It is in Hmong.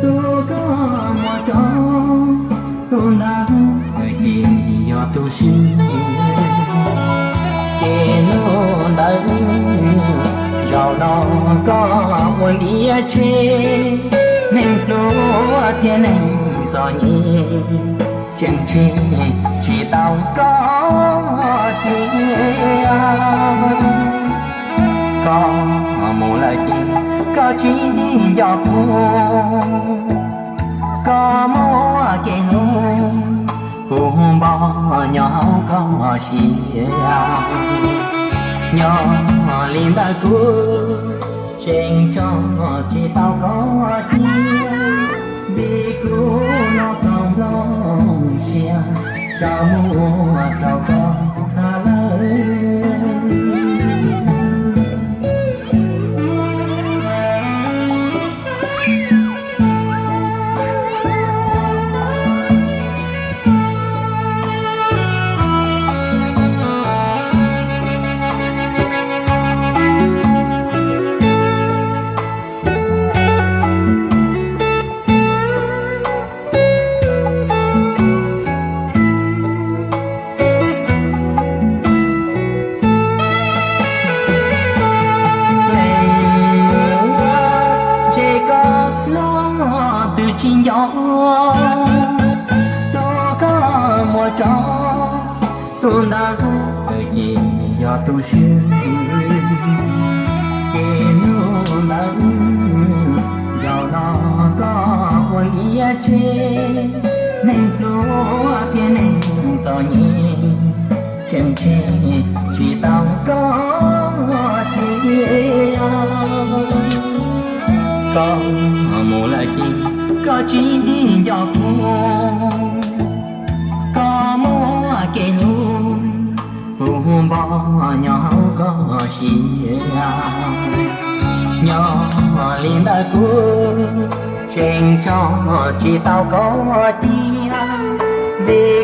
Tus koj muab tso, tus ntawd ces yog tus swb. Ces hnub ntawd zaum no koj ua ntiav tsheb, neeg pluag thiab neeg txom nyem tseem tseg tsis tau koj cia. Koj mus lawm ces koj tsis nco kuv, koj muaj kev hlub puv npo nyob hauv koj siab. Nyob li ntawd kuv tseem tso tsis tau koj cia, vim kuv no tau nplooj siab tso muag rau koj lawm. Ntshe koj los twb tsis nco tus koj muab tso, tus ntawd ces yog tus swb. Ces hnub ntawd zaum no koj ua ntiav tsheb, neeg pluag thiab neeg txom nyem tseem tseg tsis tau koj cia. Koj mus lawm ces koj tsis nco kuv, koj muaj kev hlub puv npo nyob hauv koj siab. Nyob li ntawd kuv tseem tso tsis tau koj cia, vim